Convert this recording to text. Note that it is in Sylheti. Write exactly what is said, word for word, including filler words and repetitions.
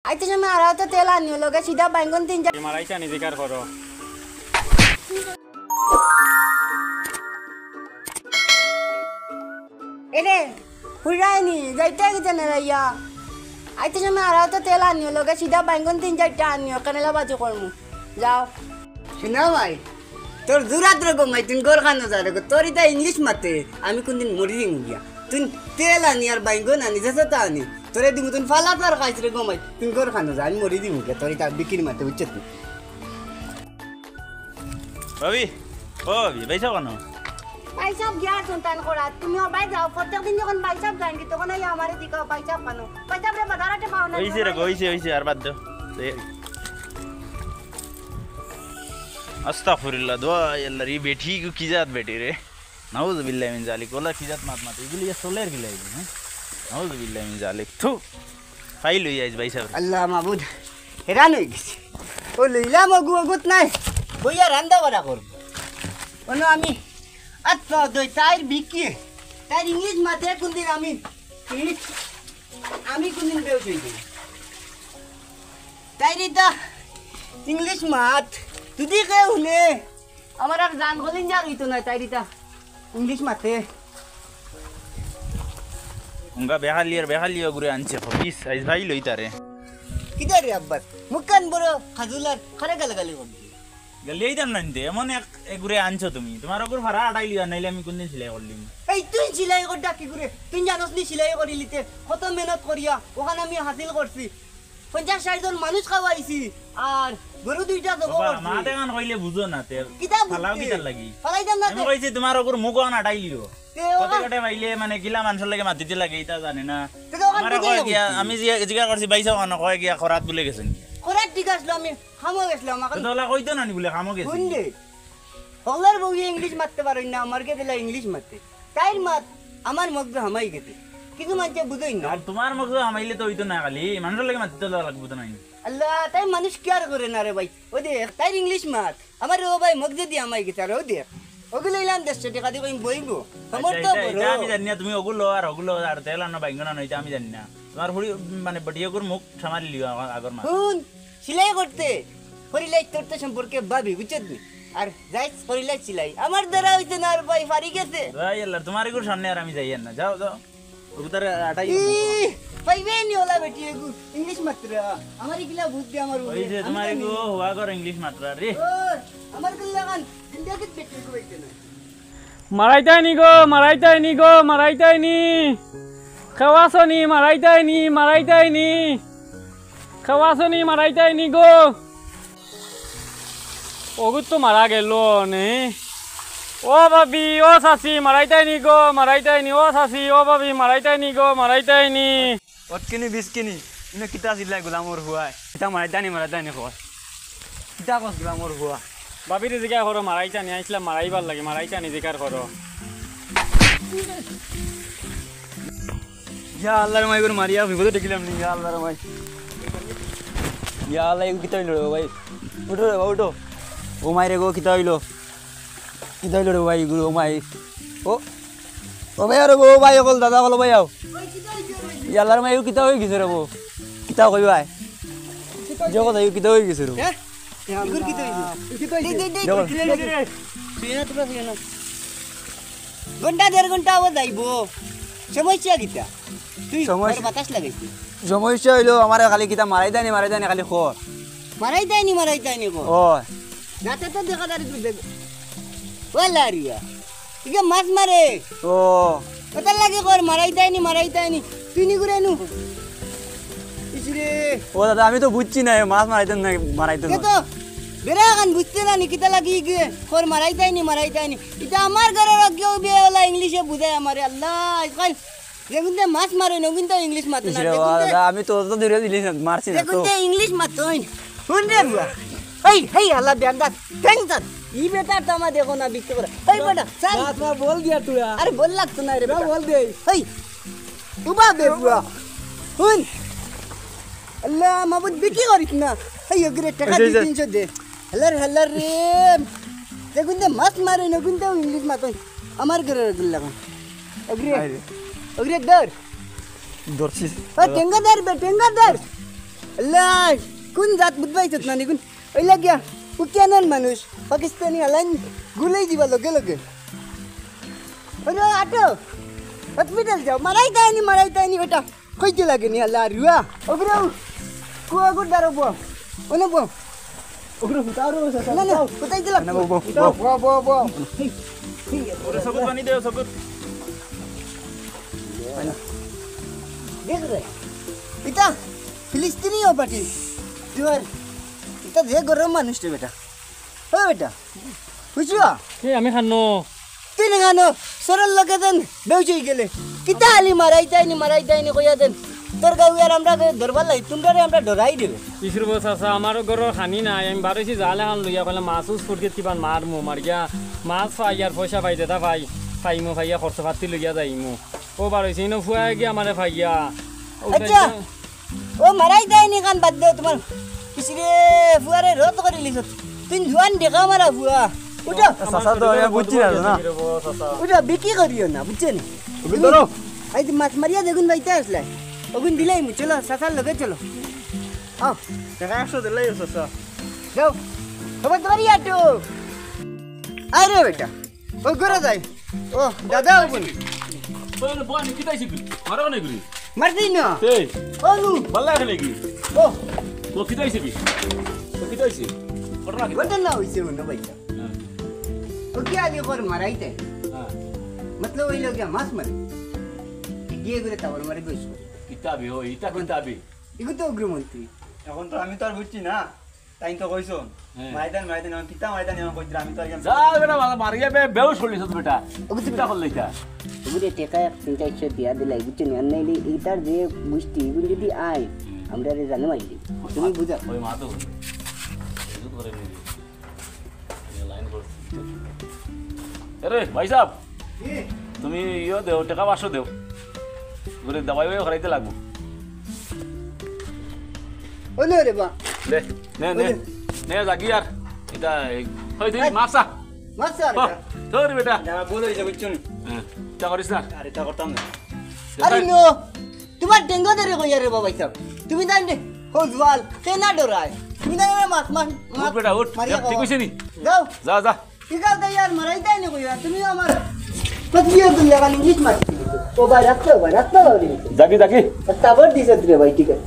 আইতে সময় আড়াইতে তেল আনিও, লগে সিধা বাইঙ্গন তিন চাইরটা। মারাইতানি জিকার করো। এরে, হুরাইনি, যাইতে গেছে না রাইয়া। আইতে সময় আড়াইতে তেল আনিও, লগে সিধা বাইঙ্গন তিন চাইরটা আনিও, কানেলা বাজু করমু। যাও। শুনা ভাই, তোর জুরাত রে গো মাই, তুই ঘর খানো যা রে গো। তোর ইতা ইংলিশ মাতে, আমি কোনদিন মরি দিমু গিয়া। তুই তেল আনি আর বাইঙ্গন আনি, যেসা তা আনি। তোরে দিমু তুই ফালা তোর খাইছ রে গো মাই, তুই ঘর খানো যা, আমি মরি দিমু গিয়া। তোর ইতা বিকির মাতে, বুঝছত তুই? ভাবি, ও ভাবি, ভাই সাহেব কেন? ভাই সাহেব গিয়া সন্তান করা, তুমি ওবাই যাও, প্রত্যেকদিন যখন ভাই সাহেব যান কি, তখন এই আমারে দিকে ভাই সাহেব কেন? ভাই সাহেব রে বাজার আটে পাও না, ওইছে রে, ওইছে, ওইছে, আর বাদ দাও। এই। আস্তাগফিরুল্লাহ, দোয়া, আল্লাহ রে, বেটি গো কি জাত বেটি রে? নাউজুবিল্লাহ মিন জালিক, ওলা কি জাত মাত মাত, এগুলি ইয়া চলের গিলা এগুলি, হ্যাঁ? নাউজুবিল্লাহ মিন জালিক, থু, ফাইল হই আইজ ভাই সাহেব। আল্লাহ মাবুদ, হেরান হয়ে গেছি। ও লইলাম অগু অগুত নাই, বইয়া রান্দা বাড়া করব। অনো আমি, আচ্ছা, দই তাইর বিকি, তাইর ইংলিশ মাতে কোনদিন আমি, ইংলিশ, আমি কোনদিন বেউস হই গেলাম। তাইর ইতা ইংলিশ মাত, যদি কেউ হুনে, আমার আর জান গলিন যার হইতো না, তাইর ইতা ইংলিশ মাতে। উঙ্গা বেহালি আর বেহালি অগুরে আনছে, হবিস, আইজ ভাই লই তারে। কিতা রে আব্বাস, মুখখান বড় খাজুলার, খারে গালাগালি করবি। গালি এই দাম নাইতে, এমন এক এগুরে আনছো তুমি, তোমার অগুর ভাড়া আটাই লিবা, নাইলে আমি কোনদিন সিলাই করলিম। এই তুই সিলাই করডা কি করে? তুই জানোস নি সিলাই করিলিতে কত মেহনত করিয়া ওখান আমি হাসিল করছি। পঞ্চাশ ষাট জন মানুষ খাওয়াইছি, আর গরু দুইটা জবো বাবা, করছি। মাত এখান কইলে বুঝো না, তে কিতা ফালাও বুঝতে? কিতার লাগি? ফালাই দেন না আমি তে। কইছি তোমার অগুর মুখ অখান আটাই লিও। তে কতে ওখান কতে পাইলে মানে গিলা মানুষের লাগে মাতিতে লাগে, ইতা জানে না। তে ওখান আমারে বুঝে কয় না গিয়া, বুঝতে। আমি জিগা, জিগা করছি, বাইসা ওখান কয় গিয়া খরাত ভুলে গেছেন। খরাত ঠিক আসলো, আমি খামো গেছিলাম, এখন তো ওলা কইতো না নি বলে খামো গেছি। হুন রে, হকলর বউয়ে ইংলিশ মাততে পারইন না, আমার গেছে ইংলিশ মাতে। তাইর মাত আমার মগজে হামাই গেছে, কিছু মানষে বুঝইন না। আর তোমার মগজে হামাইলে তো হইতো না, খালি মানুষের লাগে মাতিতে লাগবো তো নাই। আল্লাহ, তাই মানুষ কেয়ার করে না রে ভাই। ওই দেখ, তাইর ইংলিশ মাত, আমার ও ভাই মগজে দিয়ে হামাই গেছে। আর ও দেখ, ওগুলো ইলাম দেড়শো টাকা দিয়ে কইম বইবো। আমার আচ্ছা, তো এটা, বড়। এটা আমি জানি না, তুমি ওগুলো আর ওগুলো আর তেল আনো, বাইঙ্গন আনো, এটা আমি জানি না। তোমার হুড়ি, মানে, বেটি ওগুর মুখ সামারি লিও আগর, আগর মাত। হুন, সিলাই করতে, করিলাই তোর তো সম্পর্কে ভাবি, বুঝছত নি? আর যাইস করিলাই সিলাই। আমার দ্বারা হইছে না আর ভাই, ফারি গেছে। ভাই আল্লাহ, তোমার এগুর সামনে আর আমি যাই আর না। যাও, যাও। ওগুতারে আটাই ই, পাইবে নি ওলা বেটি এগু, ইংলিশ মাতরা। আমার ইগিলা বুঝ দে আমার ওই উপরে। যে আমি তোমার জানি। এগু হুয়া কর ইংলিশ মাতরা রে। ও, আমার গুল্লাগান, ইন্ডিয়া কে বেটি এগু হইতে না। মারাইতাই নি গো, মারাইতাই নি গো, মারাইতাই নি। কেউ আছো নি, মারাইতাই নি, মারাইতাই নি। কেউ আছো নি, মারাইতাই নি গো। অগুত তো মারা গেল নে। ও ভাবি, ও চাচি, মারাইতাই নি গো, মারাইতাই নি, ও চাচি, ও ভাবি, মারাইতাই নি গো, মারাইতাই নি। অতকিনি বিস্কিনি, ইনো কিতা চিল্লাই গোলামর হুয়ায়? কিতা মারাইতানি, মারাইতানি কয়? কিতা কস গোলামর হুয়া? ভাবিরে জিকার করো, মারাইতানি, আইছলাম মারাইবার লাগি, মারাইতানি জিকার করো। ইয়া আল্লাহর মাই, করে মারিয়া বিপদে ঠেকিলাম নি, ইয়া আল্লাহর মাই। ইয়া আল্লাহ, এগু কিতা হইল রে ভাই? উঠো রে ভাই, উঠো। ও মাই রে গো, কিতা হইল? কিতা হইল রে ভাই, এগু, ও মাই। ও, ও ভাই, আরে গো, ও ভাই, অকল দাদা, অকল ভাই আও। ইয়া আল্লাহর মাই, এগু কিতা হই গেছে রে গো? কিতা কই ভাই? যে কথা, এগু কিতা হই গেছে রে? হ্যাঁ? এগুর কিতা হইছে? কিতা হইছে? দে, দে, দে, দেখো। দে, দে, দে। শুয়ে না, তোমরা শুয়ে না। ঘন্টা দেড় ঘন্টা আবার যাইবো। সমস্যা কিতা? তুই সমস্যা ঘরে বাতাস লাগাইছিস। সমস্যা হইলো, আমারে খালি কিতা মারাইতানি, মারাইতানি খালি কর। মারাইতানি, মারাইতানি কর। ও। যাতে তো দেখা দাঁড়ি তুই দেখ। ও লারিয়া। ইগে মাছ মারে। ও। কত লাগে কর, মারাইতানি, মারাইতানি। তুই নি ঘুরে নু। ইসরে। ও দাদা, আমি তো বুঝছি না, এ মাছ মারাইতে না, মারাইতে কে না। তো বেড়া খান বুঝতে না নি, কিতা লাগি গিয়ে কর, মারাইতানি, মারাইতানি। ইটা আমার ঘরর কেউ বিয়ে ওলা ইংলিশে বুঝায় আমারে, আল্লাহ, ইখান যেগুনতে মাছ মারে, নগুনতে ইংলিশ মাতে না, ইসরে, ও যেগুনতে দাদা, আমি তো অত দূরে জিনিস মারছি না তো। যেগুনতে ইংলিশ মাতইন। হুন রে বুয়া। এই, হেই, আল্লাহ, বেয়ান্দাজ, টেনশন। ই বেটা তো আমার দেখো না, বিক্রি করে। এই বেটা, চল। না, তোমার বল দিয়া তুই। আরে, বল লাগতো না রে না, বেটা। বল দে। এই, উবা দে বুয়া। হুন। আল্লাহ, মাবুদ, বিক্রি করিস না। এই, ওগুরে টাকা এই যে, এই যে। তিনশো দে। হালার, হালার রে। যেগুনতে মাছ মারে, নগুনতেও ইংলিশ মাতইন। আমার ঘরে ওগুর লাগান। ওগুরে, আরে। ওগুরে ধর। ধরছিস? ও, টেঙ্গা ধর বে, টেঙ্গা ধর। আল্লাহ, কোন জাত বুঝবাইছত না নি? কোন ওই লাগিয়া উকিয়ানর মানুষ, পাকিস্তানি আলাইন গুলাই দিবা লগে লগে। ওরে আটো, হসপিটাল যাও, মারাই দেয়নি, মারাই দেয়নি বেটা। কইতে লাগেনি আল্লাহ রুয়া। ওগুলো কুয়াগুর দ্বারা বো, ওনে বো। ওগুলো হুতারো না, না, কোথায় দিলাম? না, বো, বো, বো। বো, বো, বো। ওরে সবুজ পানি দেও, সবুজ। দেখ রে, ইটা ফিলিস্তিনি ও পার্টি। তুই আর ইটা যে গরম মানুষ রে বেটা। ও বেটা, বুঝছো? এ, আমি খানো। তুই না খানো, সরল লোকে দেন, বেউচি গেলে। কিতা আলি মারাই যায়নি, মারাই যায়নি কইয়া দেন। তোর গাঁও আর আমরা দরবার লাই, তোমরা রে আমরা ডরাই দেবে। ইসুর বস আছে, আমার ঘরর খানি নাই, আমি বারোইছি জাল এখন লইয়া কইলে মাছ উস ফুটকে কিবা মারমু, মারিয়া মাছ পাই আর পয়সা পাই, যেটা পাই, পাইমু, পাইয়া খরচ পাতি লইয়া যাইমু। ও বারোইছি, ইনো ফুয়া গিয়া আমারে পাইয়া। ও আচ্ছা। ও মারাই দেয়নি কান বাদ দেও তোমার। কিসিরে ফুয়ারে রত করে লিছত। তুই জুয়ান দেখা মারা ফুয়া। উঠো। চাচা তো আমি বুঝছি না, না। উঠো, বিক্রি করিও না, বুঝছো নি? তুমি ধরো। এই যে মাছ মারিয়া দেখুন বাইতে আসলে। ওগুন দিলাই মু, চলো, চাচার লগে চলো। আও। দেখা একশো দিলাই চাচা। যাও। খবর তোমার ইয়াটো। আরে বেটা। ও, ঘরে যাই। ও, দাদা, ও বোন। ওই, ওই, বল, কিতা অইছে কি? মারো না এগুলি। মারতেই না। এই। ও, নু। বালা খেলে কি? ও। তো কিতা অইছে কি? তো কিতা অইছে? ঘটনা কি? ঘটনা অইছে, হুনো ভাইয়া। হ্যাঁ। ও কি আগে পর মারাইতে? হ্যাঁ। মতলব, ওই লোক মাছ মারে। গিয়ে ঘুরে তারপর মারে বেশ করে। কিতাবি, ও, ইটা এখন কিতাবি। এগুলো তো উগ্রমন্ত্রী। এখন তো আমি তো আর বুঝছি না। তাই তো কইছন। হ্যাঁ। মাইদান, মাইদান, এখন কিতা মাইদান, এখন কইরা আমি তো আর যা বেটা, বাবা, মারিয়া বে-, বেহুশ করলিস তো বেটা। ওকে, চিন্তা করলে এটা। ওগুলো টেকা এক তিন চারশো দিয়া দিলাই, বুঝছো নি? আর নাইলে এটার যে গোষ্ঠী, এগুলো যদি আয়, হুম। আমরা রে জানো মাইলি। তুমি বুঝা। ওই মা তো বুঝে। বুঝে তো করে নিবি। লাইন করছি। আরে, ভাই সাহেব, কি? তুমি ইয়ো দেও, টেকা পাঁচশো দেও। ঘুরে দাবাই বাই করাইতে লাগবো। ওলে রে বা। দে, নে, নে। ওলে। নে, যাগি আর। এটা, এই, ওই তুই এই। মারসা। মারসা আর ও, এটা। ধর বেটা। না, ভুল হয়েছে, বুঝছো নি? হ্যাঁ, এটা করিস না। আর এটা করতাম না। আরে নো, তোমার ডেঙ্গু ধরে কইয়া রে বাবা সাহেব। তুমি জান রে, হো জুয়াল, কে না ডরায়। তুমি জান রে মাছ, মাছ, উঠ মাছ বেটা, উঠ। মারিয়া দেখ, ঠিক খাওয়া। হইছে নি? যাও। যা, যা। ঠিক আছে, ইয়ার মারাই তাই না কইয়া, তুমি আমার কত বিয়ে দিলে খালি ইংলিশ মাছ। ও ভাই, রাখতে, ও ভাই, রাখতে। যাবি, যাবি। তারপর দিছে রে ভাই, ঠিক আছে।